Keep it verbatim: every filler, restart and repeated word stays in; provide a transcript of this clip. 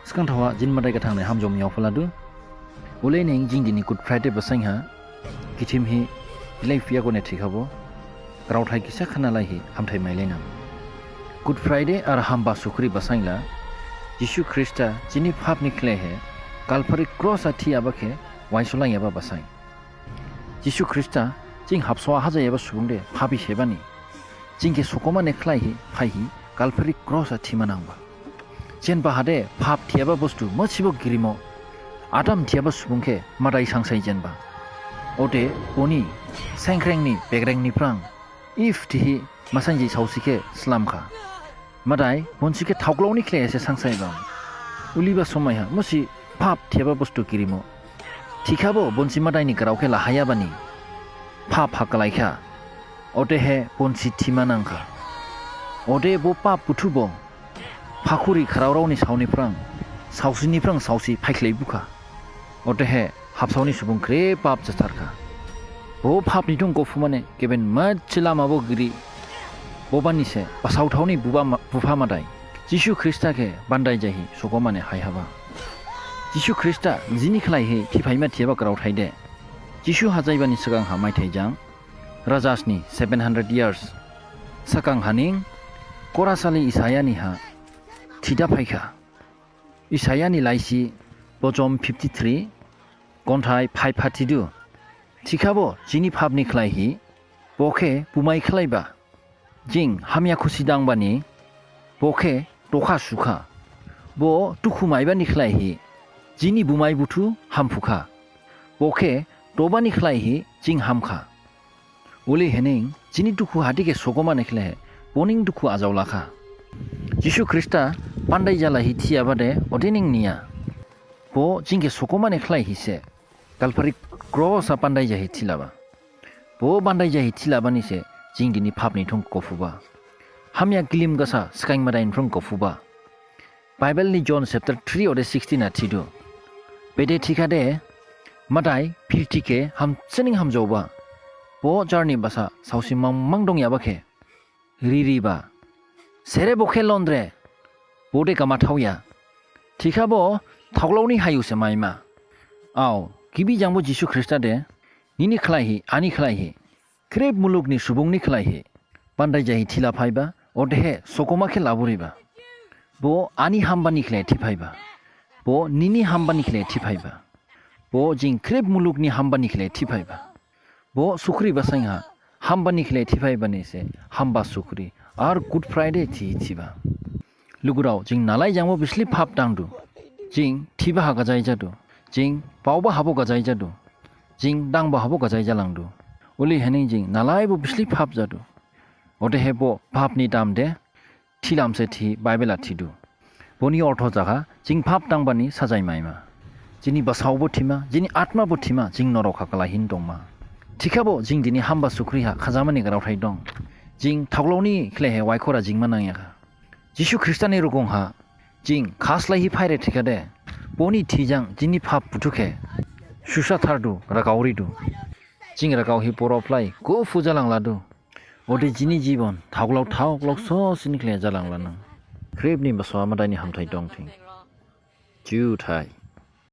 Sgang thawa jini Madai gathang ne hamjaoma yaophaladu. Ule ning jing dini Good Friday basain ha githim hi bilai phiya gone thikhabo, graothai kisa khnalaihi hamthai mailainang. Good Friday ar hamba sukhri basain la Jisu Khrista jini phap ni khlaihi Kalvari cross ha thiyaba khe waisolangyaba basain. Jisu Khrista jing habsao ha hajayaba subung de phabi sebani jing khe sokomane khlaihi phaihi Kalvari cross ha thima nangba. Jenba hade phap thiyaba bostu masibo girimo, Adam thiyaba subung khe Madai sangsai jenba. Ode boni sengkreng ni begreng ni phrang Eve thihi masainjik saosi khe slamkha. Madai bonsi khe thaoglao ni khlaihi se sangsaiba. Uliba somai ha musi phap thiyaba bostu girimo. Thikhabo bonsi Madai ni grao khe lahayabani phap ha khlaikha. Odehe bonsi thima nangkha. Ode bo phap buthu bo phakhuri khraorao ni sao ni phrang, saosi ni phrang saosi phaikhlai bukha. Odehe habsao ni subung khrip phap jatharkha. Bo phap ni thung gophumane gibin masi lama bo giri. Bobani se basaothao ni buba ma-, bupha Madai Jisu Khrista khe bandai jahi sokomane haihaba. Jisu Khrista jini khlaihi thiphaima thiyaba graothai de. Jisu hajaibani sgang ha maithai jang rajas ni seven hundred years sgang haning gorasali Isaiah ni ha thida phaikha. Isaiah ni laisi bojom fifty three, gonthai five ha thidu. Thikhabo jini phap ni khlaihi bo khe bumai khlaiba. Jing hamya khusi dangbani bo khe dokha sukha. Bo dukhu maibani khlaihi jini bumai buthu hamphukha. Bo khe dobani khlaihi jing hamkha. Uli hening jini dukhu hadi khe sokomane khlaihi boning dukhu ajaolakha. Jisu Khrista bandai jalaihi thiyaba de ode ning niya. Bo jing khe sokomane khlaihi se Kalvari cross ha bandai jahi thilaba. Bo bandai jahi thilabani se jing dini phap ni thung gophuba. Hamya gilim gasa sgang Madai ni phrang gophuba. Bible ni John chapter three ode sixteen ha thidu. Bede thikhade Madai phirthi khe hamsining hamjaoba. Bo jarni basa saosi mang mang dongyaba khe ririba. Sere bo khe londre, bo de gamathaoya. Thikhabo thaoglao ni hayu se maima. Ao, gibi jangbo Jisu Khrista de nini khlaihi, ani khlaihi, khrip muluk ni subung ni khlaihi bandai jahi thilaphaiba, odehe sokoma khe laburiba. Bo ani hambani khlaihi thiphaiba. Bo nini hambani khlaihi thiphaiba. Bo jing khrip muluk ni hambani khlaihi thiphaiba. Bo sukhri basain ha hambani khlaihi thiphaibani se hamba sukhri ar Good Friday thihi thiba. Lugurao, jing nalai jangbo bisli phap dangdu. Jing thiba ha gajai jadu. Jing baoba habo gajai jadu. Jing dangba habo gajai jalangdu. Uli hening jing nalaibo bisli phap jadu. Odehe bo phap ni dam de thilam se thihi Bible ha thidu. Boni ortho jakha jing phap dangbani sajai maima. Jini basaobo thima, jini atmabo thima, jing norok ha galaihin dongma. Thikhabo jing dini hamba sukhri ha khajamani graothai dong. Jing thaoglao ni khlaihi waikhora jingma nangyakha. Jisu Khrista ni rogong ha jing khaslaihi phaire thikhade boni thi jang jini phap buthu khe susa thardu, ragaoridu. Jing ragaohi porop lai guphu jalangladu. Ode jini jibon thaoglao thaoglao sosini khlaihi jalanglanang. Khrip ni basao ha Madai ni hamthai dongthing. Juthai.